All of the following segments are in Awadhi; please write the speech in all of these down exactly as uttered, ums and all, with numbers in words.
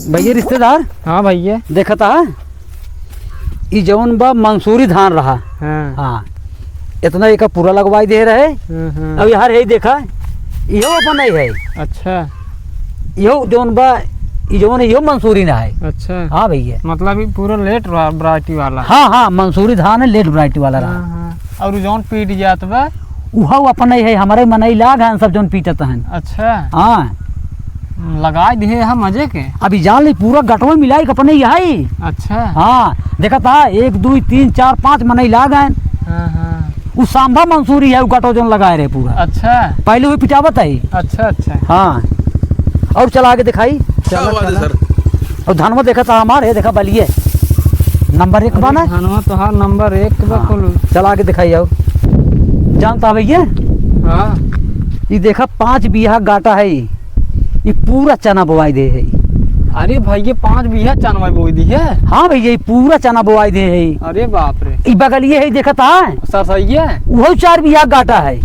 भइया रिश्तेदार। हाँ भइया। देखत हा, ई जौन बा मंसूरी धान रहा। हाँ। हाँ, इतना एका पूरा लगवाई दे रहे। हम्म, हम्म। अब यार यही देखा, इहो अपन नहीं है। अच्छा। इहो जौन बा, ई जौन इहो मंसूरी ना है। अच्छा। हाँ भइया। मतलब ई पूरा late variety वाला। हाँ, हाँ, मंसूरी धान है, late variety वाला रहा। हाँ, हाँ। और जौन पीट जात बा? उहो अपन नहीं है, हमारे मनई लाग हैं सब जौन पीटत हैं। अच्छा। हाँ। लगाई दिहे हम मजे के। अभी जान ली, पूरा गटवा मिलाई के अपने ही है। अच्छा। हाँ, देखत हा, एक, दुई, तीन, चार, पाँच मनई लाग हैं। हाँ, हाँ। उ सांभा मंसूरी है, उ गटो जौन लगाए रहे पूरा। अच्छा। पहले वो पिटावत है। अच्छा, अच्छा। हाँ। और चला आगे दिखाई। क्या चला, बात है चला। सर। और धनवा देखत हा हमार, ये देखा बलिए। नंबर एक बा ना? अरे धनवा तोहार नंबर एक बा हाँ। कुल। चला आगे दिखाई आओ। जानत हा भइया? हाँ। ई देखा पाँच बीघा गाटा है ई। ई पूरा चना बोआई दे है। अरे भइया, पाँच बीघा चनवा बोई दिहे? हाँ भइया, ई पूरा चना बोआई दे है। अरे बाप रे। ई बगलिए है, देखत हा? सरसैया? उहो चार बीघा गाटा है।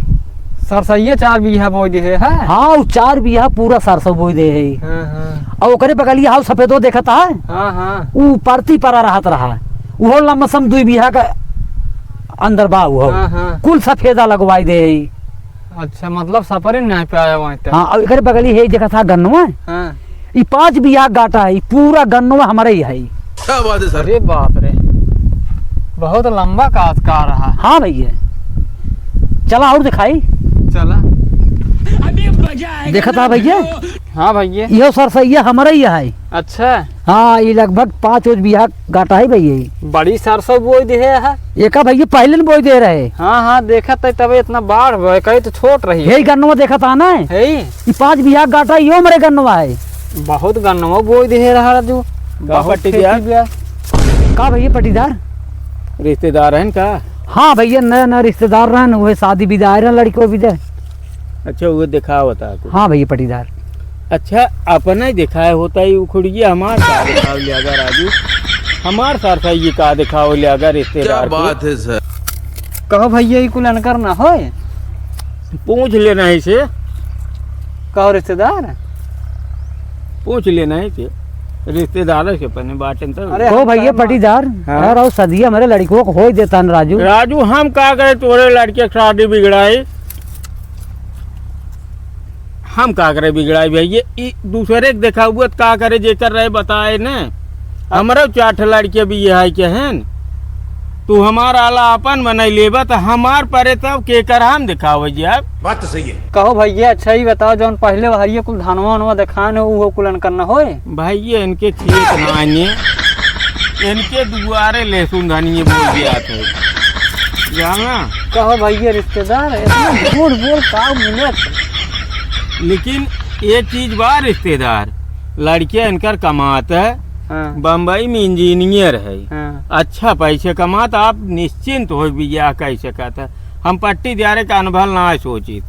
सरसैया चार बीघा बोई दिहे है? हाँ, उ चार बीघा पूरा सरसों बोई दे है। हाँ, हाँ। और ओकरे बगलिए हाउ सफेदो देखत हा? हाँ, हाँ। उ परती परा रहत रहा। उहो लमसम दुई बीघा का अंदर बा उहो। हाँ, हाँ। कुल सफेदा लगवाई दे है। अच्छा, मतलब सपरे नाहीं पे आया वहीं तक। हाँ, और एकरे बगली है, देखत हा गन्नवा? हाँ। ई पाँच बीघा गाटा है, ई पूरा गन्नवा हमरे ही है। क्या बात है सर? अरे बाप रे, बहुत लंबा काज का रहा। हाँ भइया, चला और दिखाई। चला। देखत हा भइया? हाँ भइया। इहो सरसैया हमरे ही है। अच्छा। हाँ, ई लगभग पाँच ओज बीघा गाटा है भइया ई। बड़ी सरसों बोई दिहे है। एका भइया पहिले न बोई दे रहे। हाँ, हाँ, देखत है तबे इतना बाढ़ भय, कहीं तो छोट रही। हे गन्नवा देखत हा ना? हे। ई पाँच बीघा गाटा इहो हमरे गन्नवा है। बहुत गन्नवा बोई दिहे रहा राजू। का बहुत पट्टीदार? खेती बा। का भइया पट्टीदार? रिश्तेदार हैं का? हाँ भइया, नया नया रिश्तेदार रहन, उहे शादी विदा आए रहन लड़को विदा। अच्छा, वो दिखावत हा कुछ। हाँ भइया पट्टीदार। अच्छा, अपने दिखाए होता ही उखड़िए, हमार का दिखावे लियागा राजू? हमार सरसैया का दिखावे लियागा रिश्तेदार के? क्या बात है सर। कहो भइया, ई कुल अनकर ना होए? पूछ लेना ही से। कहो रिश्तेदार? पूछ लेना ही से। रिश्तेदार से अपने बातें तो। अरे, कहो हम भइया पट्टीदार, हाँ। यार, और सदिया हमरे लड़को को होई देता न राजू। राजू, हम का करे तोरे लड़के के शादी बिगड़ाई? हम का करे बिगड़ाई भइया, ई दूसरे के देखा हुआ त का करे, जेकर रहे बताए न। हमरो चार ठे लड़के भी ये है के हैं, तू हमार आला अपन बनाई लेबा त हमार परे तब केकर हम दिखावे जाब? बात तो सही है। कहो भइया, अच्छा ई बताओ, जौन पहिले हरिये कुल धनवा वनवा देखान हो, उहो कुल अनकर न होए? भइया, इनके खेत ना आने, इनके दुआरे लहसुन धनिये बोई दिया थे, जाना? कहो भइया रिश्तेदार, इतना झूठ बोल का मिलत? लेकिन एक चीज बा रिश्तेदार, लड़के इनकर कमात है, हाँ। बम्बई में इंजीनियर है, हाँ। अच्छा पैसे कमात, आप निश्चिंत हो बियाह कह सकत है। हम पट्टीदारे का अनभल ना सोचित।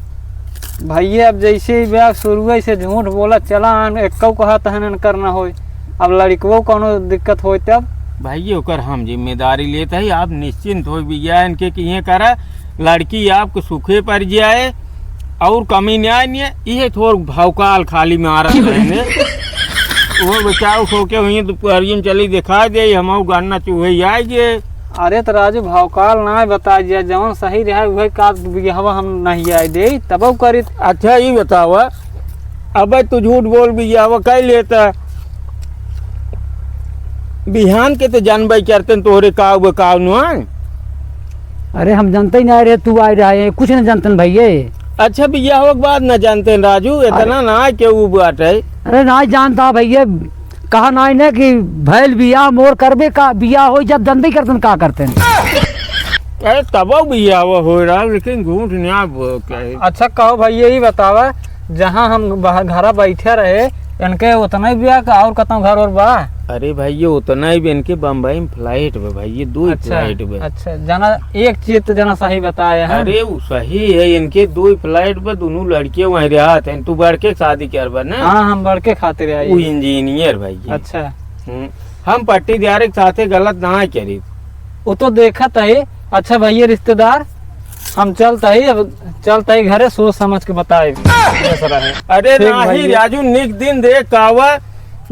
भइया, अब जैसे ही बा शुरुए से झूठ बोलत चला आन, एक्कौ कहत हन इनकर ना होई। अब लड़कवो कौनो दिक्कत होई तब? भइया, ओकर हम जिम्मेदारी लेत हई, आप निश्चिंत हो बियाह इनके किहे करा, लड़की आपको सुखे पर जाए और कमी न्याय नहीं है, इहे थोर भौकाल खाली मारत रहेंगे। वो बचाव सो के हुई दोपहरिया में चली दिखा दे, हम गन्ना चूहे आए जे। अरे त राजू, भौकाल ना बता दिया, जवन सही रहे उहे का बियाहवा हम नहीं आए दे, तब करित। अच्छा, ई बतावा, अबे तू झूठ बोल बियाहवा कई लेता, बिहान के तो जानबे करते तोहरे का हुआ का नुआ। अरे हम जानते ही नहीं रहे, तू आए रहे, कुछ नहीं जानते भइया। अच्छा, बियाह के बाद न जानते राजू, इतना अरे। ना के ऊ बात है। अरे ना जानता भइया, कहा नाई ने कि भैल बियाह मोर करबे का, बियाह होई जब जनबे करतन का करतन। अरे तबो बियाह हो रहा, लेकिन झूठ न्याय ब-, कहे। अच्छा कहो भाई, यही बतावा, जहाँ हम बह-, घरा बैठे रहे, इनके उतना ही बियाह का और कतौ घर और बा? अरे भाई, ये उतना ही भी इनके बम्बई में flight बा भाई, ये दो ही अच्छा, flight बा। अच्छा, जना एक चीज तो जना सही बताए हैं। अरे वो सही है, इनके दो ही flight बा, दोनों लड़के वहीं रहत हैं। तू बड़के के शादी करबा ना? हाँ, हम बड़के खातिर आई। वो engineer भाई ये। अच्छा। हम्म, हम पट्टीदार के साथे गलत ना करी। वो तो देखत है। अच्छा भैया रिश्तेदार, हम चलत है, अब चलत है घरे, सोच समझ के बताए कैसा रहे। अरे ठीक नाही भैया। राजू, निक दिन देख कावा,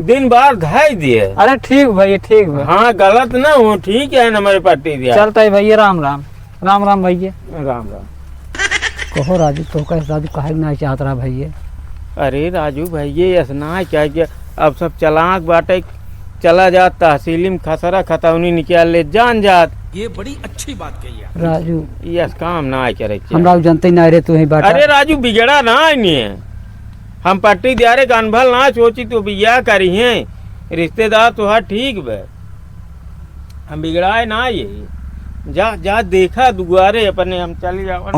दिन बार धाई दिए। अरे ठीक भइया, ठीक बा। हाँ, गलत ना हो, ठीक है, नंबर पट्टी दिया। चलता है भइया, राम राम। राम राम भइया। राम राम। कहो राजू, तो कहे राजू काहे के ना चाहत रहा भइया? अरे राजू भइया, ऐसा ना क्या कि अब सब चलाक बाटे, चला जात तहसीली में खसरा खतौनी निकाल ले जान जात। ये बड़ी अच्छी बात कही है। राजू, ये काम ना करे के चाही। हमरा जनते ना रे, तू ही बाटा। अरे राजू, बिगड़ा ना है। हम पट्टी दियारे का अनभल ना सोची तो बियाह करी हैं। रिश्तेदार तोहार ठीक बे, हम बिगड़ाए ना ये। जा, जा देखा दुआरे अपने, हम चल जावन।